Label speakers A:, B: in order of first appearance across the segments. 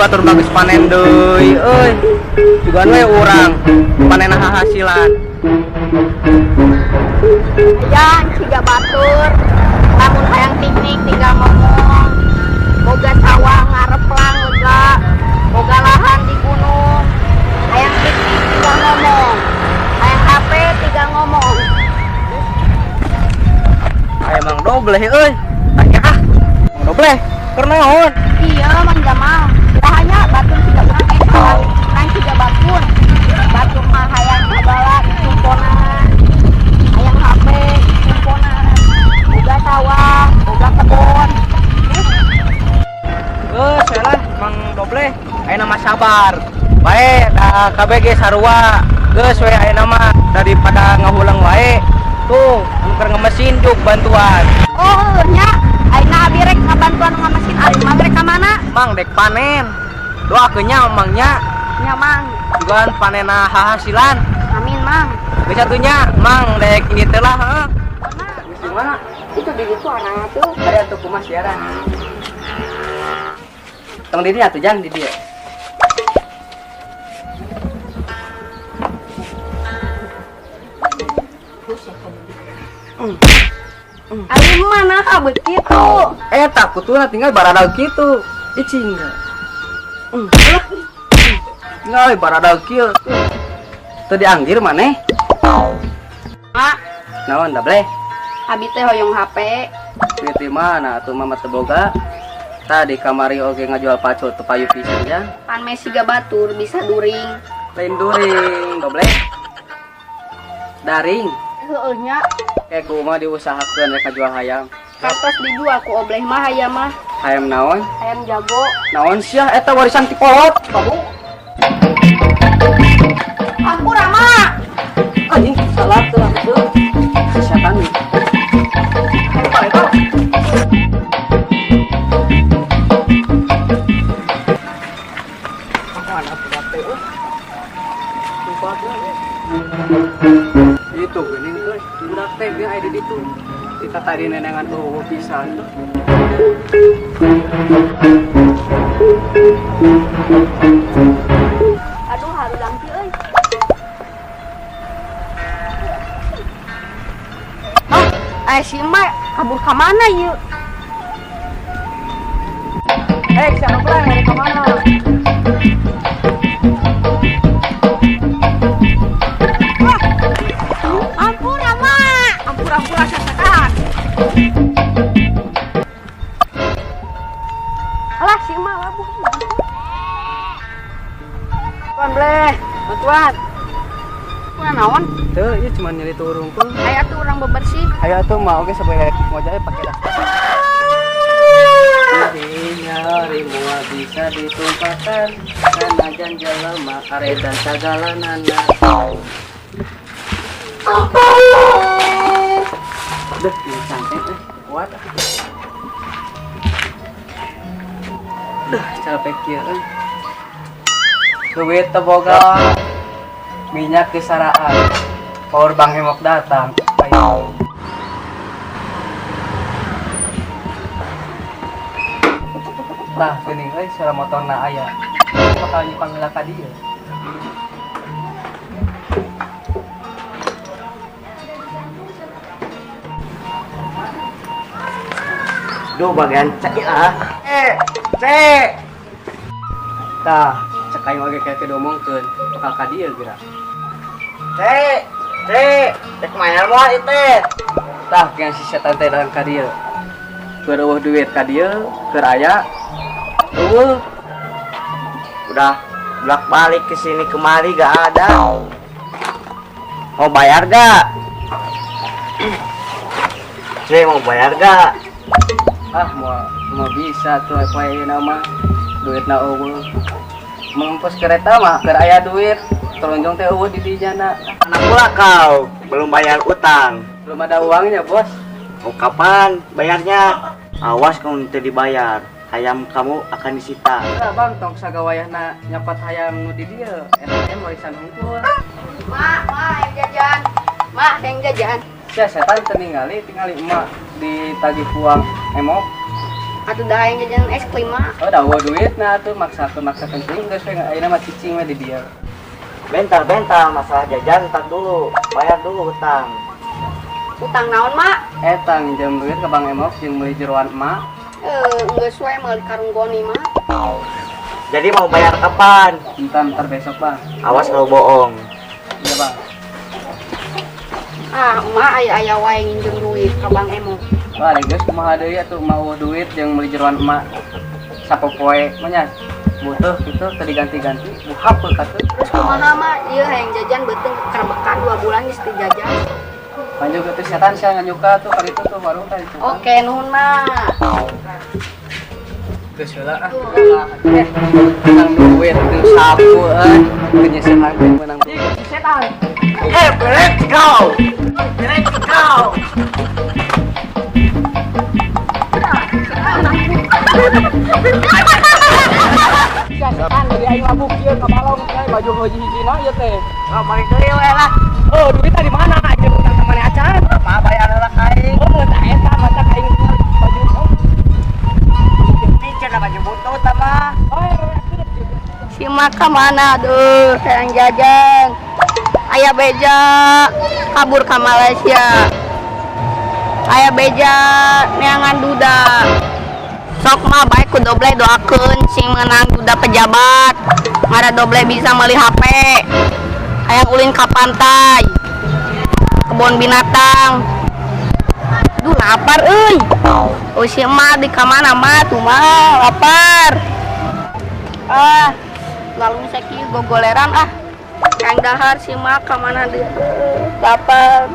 A: Batur bagus panen deui euy. Sugan we urang panen hahasilan.
B: Hayang siga batur. Lamun hayang piknik tinggal ngomong. Boga sawah ngareplang lega. Boga lahan di gunung. Hayang piknik tinggal ngomong. Hayang HP tinggal ngomong.
A: Aya Mang Dobleh euy. Tanya ah. Mang Dobleh, keur naon?
B: Iya, Mang Jamal. Hanya batur siga urang eh lain siga batur. Batur mah hayang sagala ditumponan. Hayang HP ditumponan. Boga sawah, boga kebon.
A: Geus we lah Mang Dobleh. Ayeuna mah sabar. Bae da KBG sarua. Geus we ayeuna mah daripada ngahulang wae. Tuh, anu keur ngemesin juk bantuan.
B: Oh, nya. Ayeuna abi rek ngabantuan ngamesin, ari Mang rek ka mana?
A: Mang dek panen. Doakeun nya Mang nya.
B: Nya, Mang.
A: Sugan panenna hahasilan.
B: Amin, Mang.
A: Geus atuh nya, Mang dek ini teh lah heuh.
B: Mana?
A: Geus di mana?
B: Itu di situ anak tuh.
A: Aya atuh kumaha siaran. Tong di dieu atuh jang di dieu.
B: Ari mana kabut kitu?
A: Eh takut tuh tinggal baradag kitu. Icing. Tinggal baradag kieu. Teu dianggir maneh.
B: Mak,
A: Naon da bleh?
B: Abi teh hoyong HP.
A: Duit di mana atuh mama teu boga? Tadi kamari oge ngajual pacul teu payu pisan ya.
B: Pan meh siga batur bisa during.
A: Lain during, dobleh. Daring.
B: Heueuh nya.
A: Kayak kumaha diusahakeun rek ngajual hayam.
B: Kantos dijual ku obleh mah hayam mah.
A: Hayam naon?
B: Hayam jago.
A: Naon sia eta warisan ti kolot? Kamu.
B: Aku Rama.
A: Anjing salah tuh aku. Si setan nih. Apa itu? Aku anak budak teh euy. Itu geuning euy, budak teh dia aya di ditu. Kita tadi nenengan eueuh pisan tuh.
B: Aduh harudang sih euy. Hah? Eh si emak kabur ka mana ieu?
A: Eh, siapa pula yang ke mana?
B: Wah. Ampura, Mak. Ampura, ampura setan. Alah si emak labuh.
A: Tuan bleh, bantuan.
B: Kuna naon?
A: Tuh, ieu cuma nyeri turun tuh.
B: Aya tuh urang bebersih.
A: Ayo atuh mah oke sampai ngojek pakai dah. Nyari mua bisa ditumpahkan karena janjal lemah aredan sagala nana. Duh, ini santai kuat. Duh, capek kieu euy. Duit teu boga, minyak disaraan. Power bank emok datang. Ayo. Tah, geuning euy suara motorna aya. Bakal dipanggil ka dieu.
C: Duh, bagian cek lah.
A: C. Tah, cek aing oge kayak diomongkeun, bakal ka dieu geura.
C: C, C, cek mayar moal ieu teh.
A: Tah, yang si setan teh datang ka dieu. Keur eueuh duit ka dieu, keur aya eueuh.
C: Udah bolak-balik ke sini kemari gak ada. Mau bayar gak? C, mau bayar gak?
A: Ah, mau bisa tuh apa ya nama duitna eueuh. Mengempus kereta mah keur aya duit, telunjung teh eueuh di dijana.
C: Anak pula kau belum bayar utang.
A: Belum ada uangnya, Bos.
C: Mau kapan bayarnya? Awas kalau nanti dibayar, hayam kamu akan disita.
A: Enggak, Bang, tong sagawayahna nyapat hayam nu di dieu. Eta teh warisan hungkul.
B: Mak, mak, yang jajan. Mak, yang jajan.
A: Sia setan teu ningali, tingali emak ditagih uang emok.
B: Atuh dah hayang jajan es krim mah.
A: Oh, da euweuh duit nah atuh maksakeun teuing geus we ayeuna mah cicing we di dieu.
C: Bentar, bentar, masalah jajan ntar dulu. Bayar dulu hutang.
B: Utang naon, Mak?
A: Eta nginjem duit ke Bang Emok jeung meuli jeroan emak.
B: Geus we meuli karung goni mah.
C: Jadi mau bayar kapan?
A: Ntar besok, Bang.
C: Awas kalau bohong.
A: Iya, Bang.
B: Ah, emak aya-aya wae nginjem duit ka Bang Emok.
A: Wah, geus kumaha deui atuh mau duit jeung meuli jeroan emak. Sapopoe mah nya. Butuh gitu teu diganti-ganti, buhap katuh.
B: Terus kumaha mah ieu hayang jajan beuteung kerebekan 2 bulan geus teu jajan.
A: Lanjut ke setan sia nganyuka tuh kali itu tuh warung tadi.
B: Oke, nuhun mah.
A: Geus heula ah. Menang duit jeung sapu euy. Penyesalan teh menang duit.
B: Setan.
C: Let's go. Let's go.
A: Sia setan dari aing mabuk ieu ka balong teh baju hiji-hijina ieu teh.
C: Oh, balik deui we lah.
A: Oh, duitnya di mana? Aing utang ka maneh acan.
C: Mah bayar heula ka aing.
A: Oh, tah eta mata aing baju.
C: Ini cenah baju butut mah.
A: Oh,
B: Si mak ka mana duh, hayang jajan. Aya beja kabur ka Malaysia. Aya beja neangan duda. Sok mah baik ku doble doakeun sing menang duda pejabat. Ngara doble bisa meuli HP. Hayang ulin ka pantai. Kebun binatang. Duh lapar euy. Oh si emak di ka mana mah tuh mah lapar. Ah, lalu sakieu gogoleran ah. Kang dahar si emak ka mana deui? Lapar.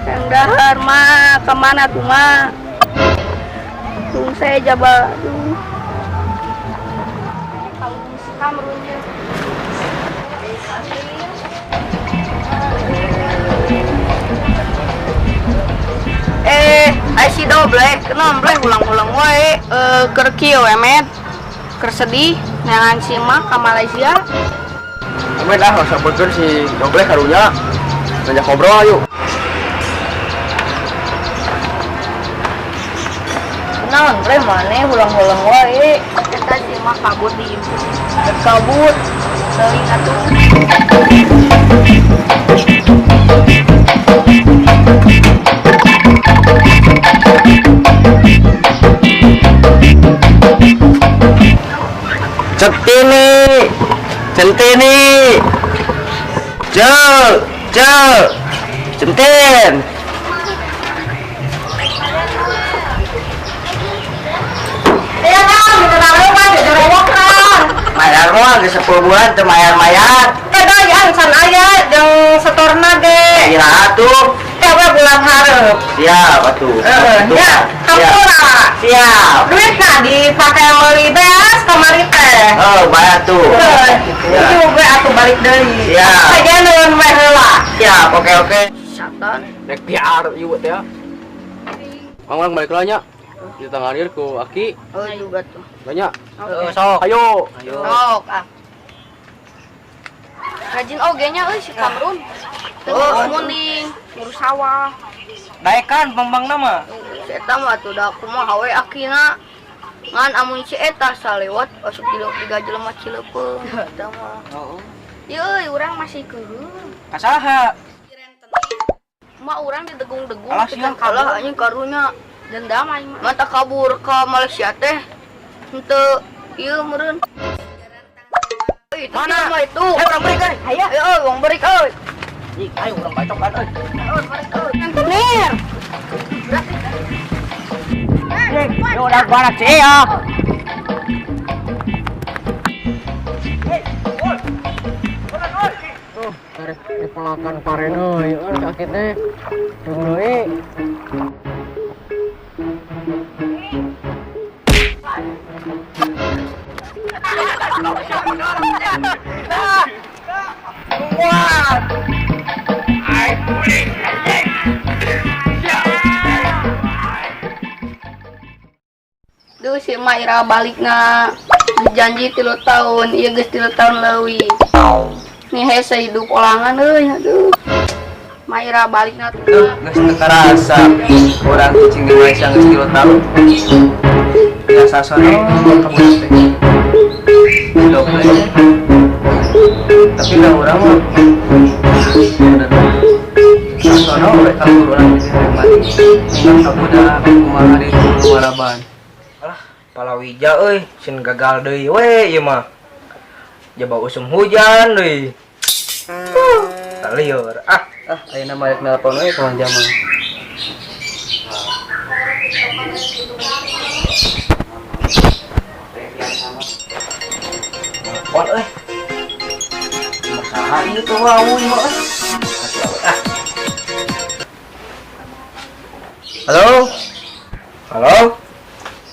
B: Kang dahar mah ka mana tuh mah? Tung saya jaba. Aduh. Kalau kamrunnya. Ai si doble, kenapa bleh ulang-ulang wae keur kieu we met. Keur sedih neangan si emak ka Malaysia.
D: Amin ah, usah bener si doble karunya. Ngajak ngobrol ayo.
B: Naon bleh maneh ulang-ulang wae. Eta si emak kabur di impuh. Kabur. Teuing atuh.
C: Centini, Centini, Cek, Cek, Centin.
B: Iya Kang, ditenang kan, jadi Kang.
C: Mayar mah geus 10 bulan teu mayar-mayar.
B: Teh can aya jeung setorna ge.
C: Iraha tuh.
B: Teh we bulan hareup.
C: Siap atuh.
B: Ya, hampura.
C: Siap.
B: Duitna dipake meuli beas kamari teh.
C: Oh, bayar tuh.
B: Juga atuh balik deui.
C: Siap.
B: Saja nuhun we heula.
C: Siap, oke oke.
B: Satan.
D: Rek PR ieu teh. Mang urang balik lah nya. Ditanganir ku Aki.
B: Oh juga tuh.
D: Banyak.
C: Sok.
D: Ayo.
C: Ayo.
B: Sok ah. Rajin oge nya euy si Kamrun. Teu munding, ngurus sawah.
A: Daekan bang-bangna mah.
B: Si eta mah atuh da kumaha we akina. Ngan amun si eta salewat asup tiga jelema Cileupeuh eta mah.
A: Heeh.
B: Ieu euy urang masih keuheul.
A: Kasaha?
B: Emak urang didegung-degung
A: Alah, siang
B: kalah anjing karunya dendam aing mah. Mata kabur ke Malaysia teh henteu ieu meureun. Mana mah itu?
A: Ayo urang balik euy.
B: Ayo, ayo urang balik euy.
A: Ih, ayo urang bacokan euy.
B: Rentenir.
C: Yo udah barak sih ya.
A: Karek dipelakan paren euy, sakit teh. Tunggu deui.
B: Duh si emak ira balikna janji 3 tahun, ieu geus 3 tahun leuwih. Nih hese hidup olangan euy, aduh. Maira balikna tuh.
A: Duh, geus teu karasa. Urang cicing di Malaysia geus 3 tahun. Biasa sono ka budak teh. Doble. Tapi da urang mah bener. Sono we kabur urang jadi hayang mati. Nembak ka budak kumaha di maraban. Alah, palawija euy, sin gagal deui we ieu mah. Jaba usum hujan deui. Talieur ah. Ah, ayeuna balik nelpon we ka Mang Jamal. Nelpon euy. Masaha ieu teh wau ieu mah euy. Ah. Halo. Halo.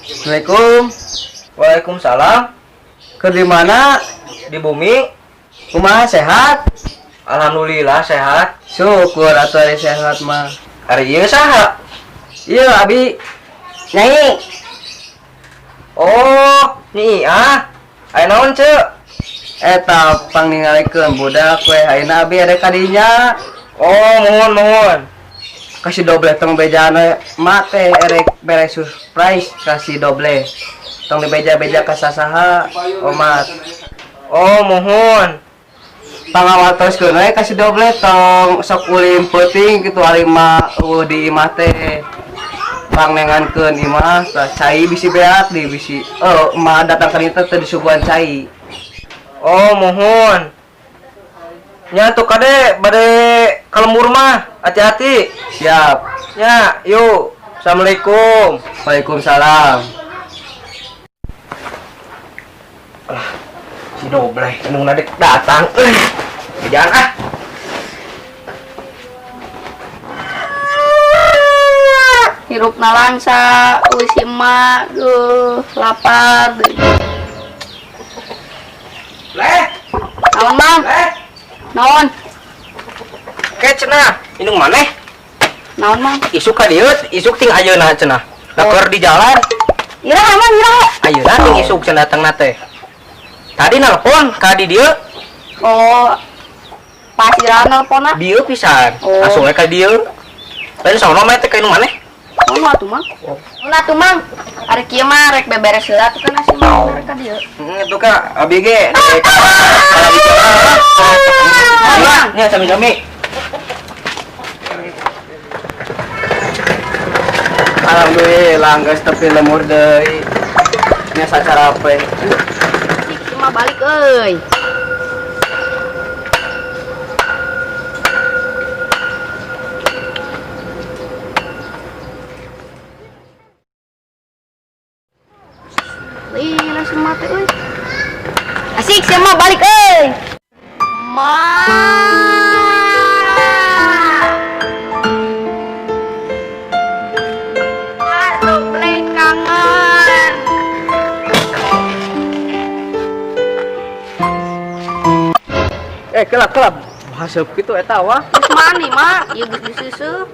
A: Assalamualaikum. Waalaikumsalam. Keur di mana? Di bumi. Kumaha sehat? Alhamdulillah sehat. Syukur atuh ari sehat mah. Ari ieu saha? Ieu abi Nyai. Oh, Nyi ah. Aya naon ceu? Eta pangningalikeun budak we ayeuna abi rek ka dinya. Oh, mohon mohon. Kasih doble tong bejana mak teh erek bere surprise kasih doble. Tong dibeja-beja ka sasaha omat. Oh, mohon. Pangawartoskeun we kasih doble tong sok ulin peuting kitu ari mah eueuh di imah teh. Pangnengankeun imah tah cai bisi beak di bisi oh emak datang ka dieu teh disuguhan cai. Oh, mohon. Nya tuh kade bade ka lembur mah, hati-hati. Siap. Nya, yuk. Assalamualaikum. Waalaikumsalam. Alah, si Dobleh nu nadek datang euy. Jangan ah.
B: Hirup nalangsa, euy si emak, duh, lapar deui.
A: Leh.
B: Naon, Mang?
A: Leh.
B: Naon?
A: Ke cenah, indung maneh?
B: Naon, Mang?
A: Isuk ka dieu, isuk ting ayeuna cenah. Da keur di jalan.
B: Iraha, Mang, iraha.
A: Ayeuna ting isuk cenah datangna teh. Tadi nelpon ka di dieu.
B: Oh. Pas iraha nelponna?
A: Dieu pisan.
B: Oh.
A: Langsung we ka dieu. Lain sono mah teh ka indung maneh?
B: Sono atuh, Mang. Sono atuh, Mang. Ari kieu mah rek beberes heula atuh kana si Mang rek ka dieu.
A: Heeh, tuh ka abi ge rek
B: Mang.
A: Nya sami-sami. Alhamdulillah geus tepi lemur deui. Nya sacara pe.
B: Cik, ieu mah balik euy. Lila semua teh euy. Asik sia mah balik euy. Ma. Aduh, play kangen.
A: Kelap kelap. Haseup kitu eta wah.
B: Geus mandi mah, ieu geus diseuseuh.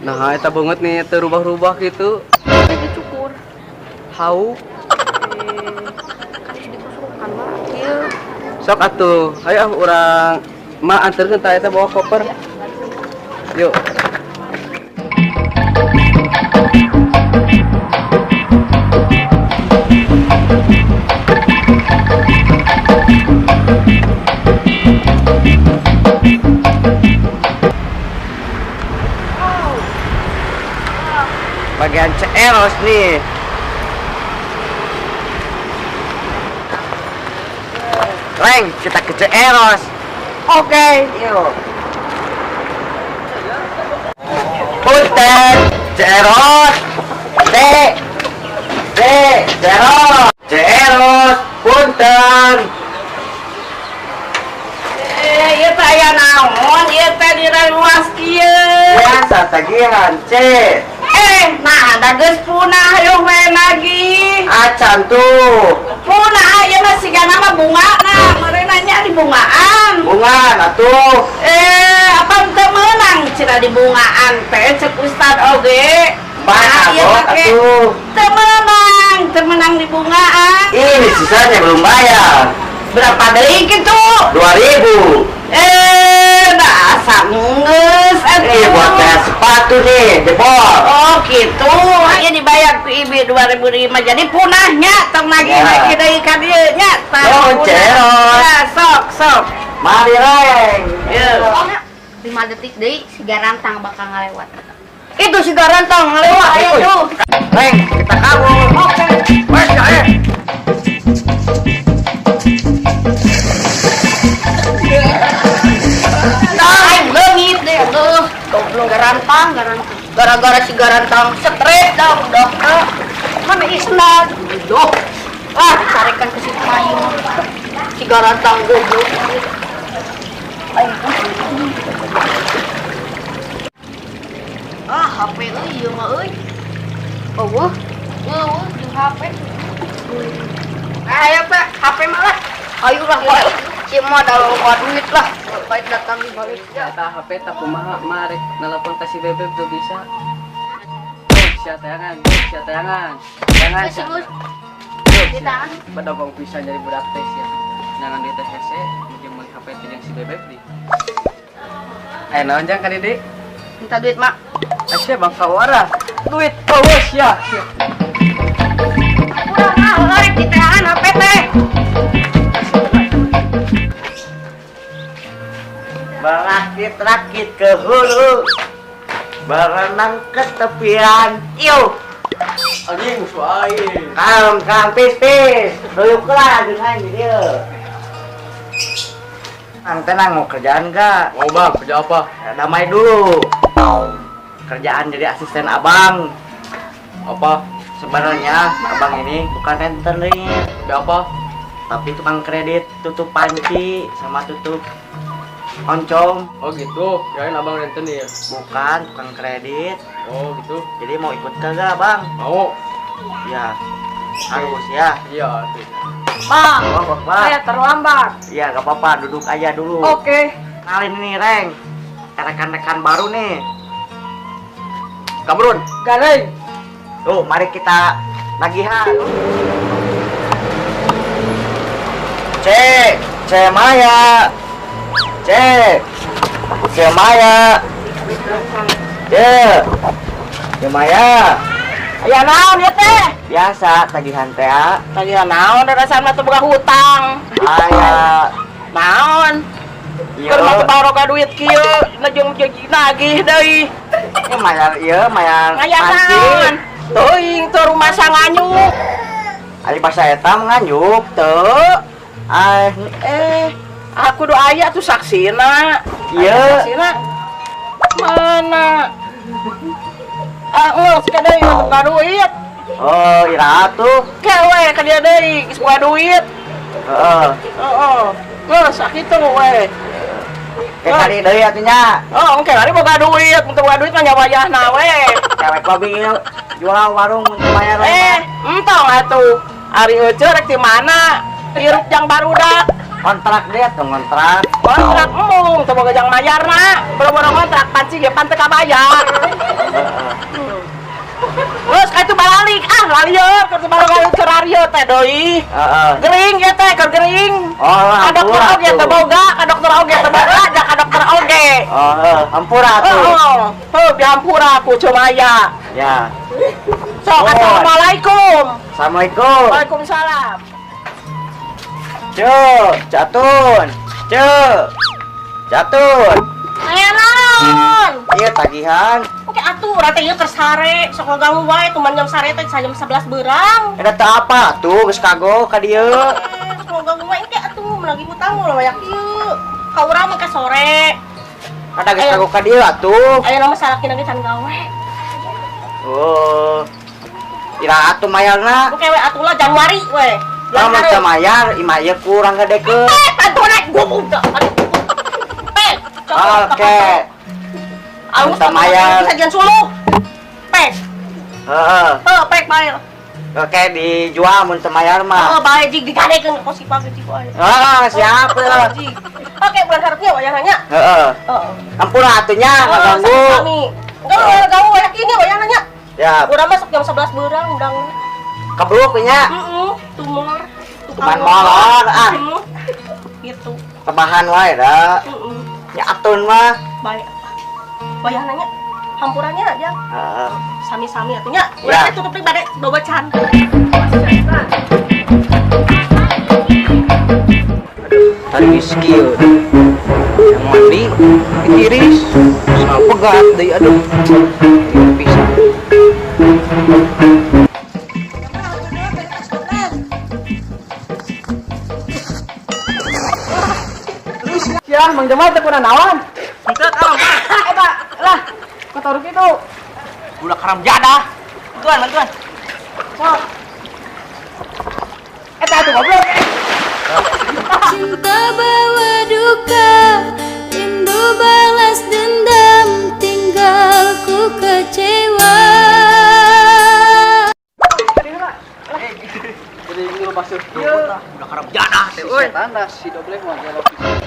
A: Nah, eta beungeut nih teu rubah-rubah kitu.
B: Teh dicukur.
A: Hau.
B: Kan geus dikusukan mah kieu.
A: Sok atuh, ayo ah urang ma anterkeun ta eta bawa koper. Yuk. Bagian CL nih. Leng, kita ke Ceeros. Oke, yuk. Punten, Ceeros. C, C, Ceeros. Ceeros, punten.
B: Ieu teh aya naon? Ieu teh diraruas kieu.
A: Biasa tagihan C.
B: Nah, da geus punah yeuh we nagih.
A: Acan tuh.
B: Punah ieu mah sigana mah bungana, meureunna nya di bungaan.
A: Bunga atuh.
B: Apa teu meunang cenah di bungaan teh cek ustad oge.
A: Mana
B: Nah, ieu
A: kok
B: make
A: atuh.
B: Teu meunang, teu meunang di bungaan.
A: Ini sisanya belum bayar.
B: Berapa deui kitu?
A: 2000.
B: Dah asa geus atuh.
A: Ini buat bayar sepatu.
C: Atuh nih, jebol.
E: Oh gitu, hanya dibayar ku ibi 2005 jadi punahnya tong nagih
C: Ya.
E: lagi deui ka dieu nya tah.
C: Oh,
E: Punah.
C: ceros.
E: Ya, sok sok.
C: Mari, Reng.
E: Ye.
B: 5 detik deui si garantang bakal ngalewat. Itu si garantang ngalewat
C: Oi.
B: ayo.
C: Reng, kita kabur.
A: Oke. Wes ya eh.
B: Aing leungit deh tuh. Goblok garantang, garantang. Gara-gara si garantang stres dah udah. Mana isna? Goblok. Ah, carikan ke situ aing. Si garantang goblok. Aing pusing. Ah, HP euy ieu mah euy. Eueuh. Eueuh jeung HP. Ayo Pak, HP mah lah. Ayo lah, Pak. Si mah da loba duit lah. Baik datang di Malaysia.
D: Eta HP tak kumaha marek nelpon ka si Bebeb tuh bisa. Tuh, sia tayangan, tuh, sia tayangan. Tayangan
B: Geus,
D: sia.
B: geus.
D: Tuh,
B: Di
D: sia.
B: tangan.
D: Badogong pisan jadi budak teh sia. Nyangan di teh hese, jeung meuli HP teh jeung si Bebeb di. Aya naon jang ka Dede?
B: Minta duit, Mak.
D: Asia bangka wara. Duit eueuh sia. Sia.
B: Kurang ah, rek di tangan HP teh.
C: Berakit-rakit ke hulu, berenang ke tepian. Iyo,
D: Anjing musuh aing.
C: Kam, kam, pis, pis. Duyuk lah, jeung aing di dieu. Ang tenang, mau kerjaan gak?
D: Mau bang, kerja apa?
C: Damai dulu. Kerjaan jadi asisten abang.
D: Apa?
C: Sebenarnya abang ini bukan rentenir,
D: Kerja apa?
C: tapi tukang kredit, tutup panci sama tutup oncom.
D: Oh gitu, kirain abang rentenir.
C: Bukan tukang kredit.
D: Oh gitu.
C: Jadi mau ikut kagak, Bang?
D: Mau?
C: Ya, harus ya.
D: Iya tuh.
E: Bang,
C: Oh, Bapak.
E: saya terlambat.
C: Iya, gak apa-apa, duduk aja dulu.
E: Oke.
C: Kenalin nih, Reng. Rekan-rekan baru nih.
D: Kamrun.
E: Gareng.
C: Tuh, mari kita tagihan. C, C Maya. C, C Maya. C, C Maya.
E: Aya naon ya teh?
C: Biasa tagihan teh. Ah.
E: Tagihan naon da rasana teu boga hutang.
C: Aya.
E: Naon?
C: Iya.
E: Keur mah teu baroga duit kieu, jeung nagih deui.
C: Ini mayar ieu, mayar
E: Mayar
C: panci.
E: naon? Teuing teu rumah nganjuk.
C: Ari basa eta nganjuk.
E: Teu.
C: Ah,
E: Eh, aku do aya tuh saksina.
C: Iya.
E: Aya saksina. Mana? Ah, geus ka deui mah boga duit.
C: Oh, ira tuh.
E: Ke we ka dia deui geus boga duit.
C: Heeh.
E: Heeh. Geus sakitu we.
C: Kayak kali deui atuh nya.
E: Oh, oke, hari boga duit, mun teu boga duit mah nya wayahna we.
C: Cewek babi jual warung untuk bayar.
E: Eh, entong atuh. Ari euceu rek di mana? Hirup jang barudak.
C: Kontrak dia tuh kontrak.
E: Kontrak embung teu boga jang mayarna. Boro-boro kontrak panci ge pan teu kabayar. Terus ka itu balik ah lalieur keur baroga keur arieu teh deui.
C: Heeh.
E: Gering ya teh keur gering.
C: Oh,
E: Ka dokter
C: hampura
E: oge teu
C: tuh.
E: boga, ka dokter oge teu boga, ja ka dokter oge.
C: Oh, heeh, hampura tuh.
E: Heeh, heuh dihampura ku Cumaya.
C: Ya.
E: Sok
C: Oh.
E: assalamualaikum.
C: Assalamualaikum.
E: Waalaikumsalam.
C: Ce, Catun. Ce. Catun.
E: Aya naon?
C: Iya tagihan.
E: Oke atuh urang teh ieu keur sare, sok ngaganggu wae tuman jam sare teh jam 11 beurang.
C: Eta teu apa tuh geus kago ka dieu.
E: Sok ngaganggu wae engke atuh lagi hutang ulah wayak ieu. Ka urang mah ke sore.
C: Ada geus kago ka dieu atuh.
E: Aya nama salakina ge can gawe.
C: Oh. Ira atuh mayarna.
E: Oke we atuh lah Januari we.
C: Lamun teu mayar, imah ieu kurang gedekeun.
E: Eh, pantona gua udah. Aduh. Pek.
C: Oke.
E: Alus
C: Teu mayar.
E: Bisa jangan suluh. Pek.
C: Heeh.
E: Heuh, pek bae.
C: Oke dijual mun teu mayar
E: Heeh,
C: mah.
E: bae jig digadekeun kos si pagi jig wae.
C: Ah, siap lah.
E: Jig. Oke, bulan harapnya wayahna nya.
C: Heeh.
E: Heeh.
C: Ampura atuh nya ngaganggu.
E: Sami. Enggak lu ganggu wayak ini wayahna nya.
C: Ya,
E: Urang masuk jam 11 beurang undang.
C: kebruk nya.
E: Heeh, tumor.
C: Cuman molor ah.
E: Heeh. Gitu.
C: Tebahan wae da.
E: Heeh.
C: Nya atun mah.
E: Bae. Wayahna nya.
F: Hampurannya jang.
C: Heeh.
F: Sami-sami atuh nya.
C: Ya.
F: Urang teh tutup deui bade babacan.
A: Tadi skill yang mandi ditiris sama pegat deui aduh. Ieu pisan.
E: Ya, Mang Jamal teh kurang naon.
A: Henteu kalem.
E: Eta lah, kotor kitu.
A: Budak haram jadah. Bantuan, bantuan.
E: Sok. Eta atuh goblok.
G: Cinta bawa duka, rindu balas dendam, tinggal ku kecewa.
D: Jadi ini basuh.
A: Budak haram jadah teh euy.
D: Setan dah si Doblek mah gelo pisan.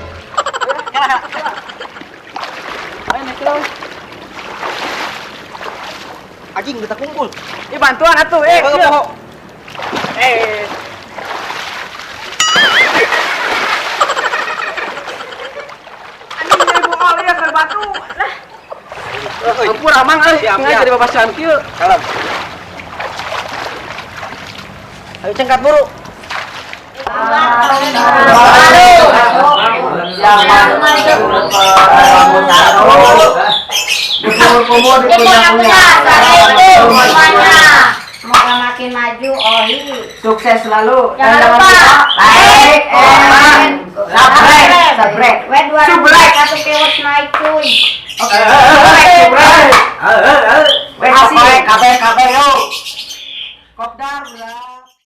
D: Ayo naik dong.
A: Anjing kita kumpul.
E: Ih, bantuan atuh, eh.
A: Poho,
E: Ieu.
A: poho.
E: Eh. Anjing jadi bohong ya keur batu. Lah. Ampura Mang euy,
A: Siap,
E: sengaja
A: siap.
E: jadi babasan kieu.
A: Kalem. Ayo cengkat buru.
B: Semuanya. Semoga makin maju, Ohi.
E: Sukses selalu.
B: Jangan lupa like, comment, subscribe. W 200 viewers naik cuy.
E: Oke.
A: Weh, kabeh kabeh yo.
E: Kopdar lah.